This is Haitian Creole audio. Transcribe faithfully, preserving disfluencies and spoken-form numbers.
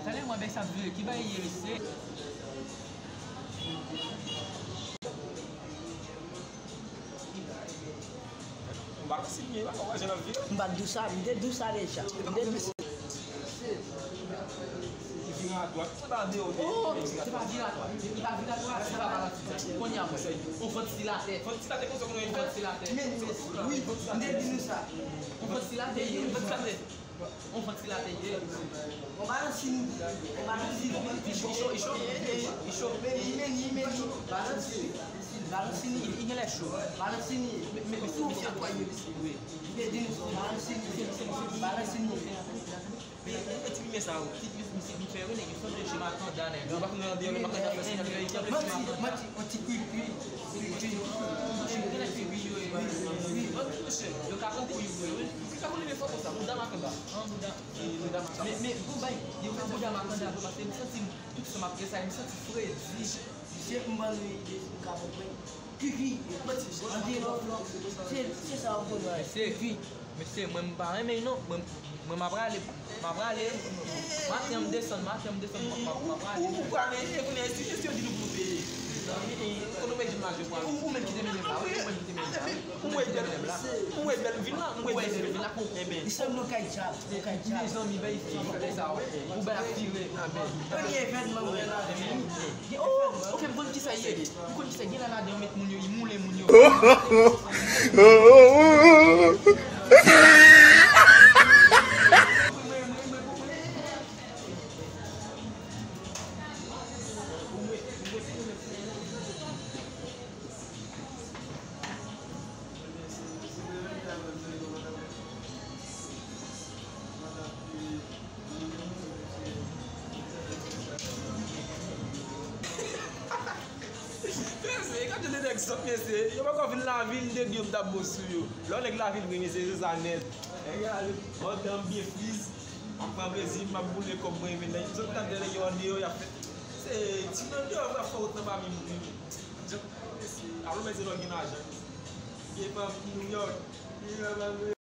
Talè mwen bèk sa vle ki bay ye mesye. M pa konn si byen, m pa konn jan l ap vire. M pa t di w sa, m te di w sa deja. M te di w sa. Li vire a dwat. Se pa deyò, oh, se pa vire a dwat. Li pa vire a dwat, se pa balanse. Kounye a, mwen, on ventilatè. Ventilatè konsa, kounye a. On ventilatè. Men, men, wi, m te di nou sa. On ventilatè, on ventilatè. On ventilatè ye. On balansini. On balansini. Li cho, li cho, li cho. Meni, meni, meni. Balansini. Balansini, li gen lè cho. Balansini. Men, men, men, si w fè kwa yo, wi. Li te di nou, balansini. Balansini. E, e, e ti pime sa yo, ti pime misye ki fè yo, nèg yo sot de chez Makanda, nèg. Yo pa konn nan deyò, Makanda fè se nèg yo, yo fè Makanda. Manti, manti, on ti kwikwi, kwikwi. Yo ka konn wi, wi. Yo ka konn wi fò konsa, mouda Makanda. An, mouda. E, mouda Makanda. Men, men, bon, bay, yo fè mouda Makanda, paske m santi m, tout sa m ap fè sa, m santi fredi. Misye, m ban nou ide, si nou ka konprann. Kiki, an deyò, se, se sa w konnen. Mesye, kiki, mesye, mwen m pa renmen non. Mwen, mwen m ap rale, m ap rale. Maten an m desann, maten an m desann, m ap, m ap, m ap rale. Ou, ou, ou prale, e kounye a, èske, èske yo di nou pou nou peye? Mezanmi, e, kote w mete m la, je crois. Ou, ou menm ki te mennen m la, wi, ou menm ki te mennen m la, wi. Ou wè bèl, ou wè bèl vin la, ou wè bèl vin la. Enben. Li sanble yon kay djab, yon kay djab. Mezanmi, bay isi, sa, ou bay ap vire. Premye evènman mwen la. Oh, ok, m konn kisa ye. M konn kisa gen la ladan yo met moun yo, yi moulen moun yo. Mesye, gade de nèg sòt, mesye. Yo poko fin lavil, m te di yo m t ap bon sou yo. Lè yon nèg lavil vre, mesye, se sa nèt. Nèg lavil, pandan m byen friz, m ap pran plezi m, m ap boule kòb mwen, men nèg sòt tande nèg yo andeyò, y ap fè. Se ti nan deyò, m ap fè wout nan pa menm moun. Jan, mesye, alò, mesye, lò gen lajan, mesye. Gen fanmi New York.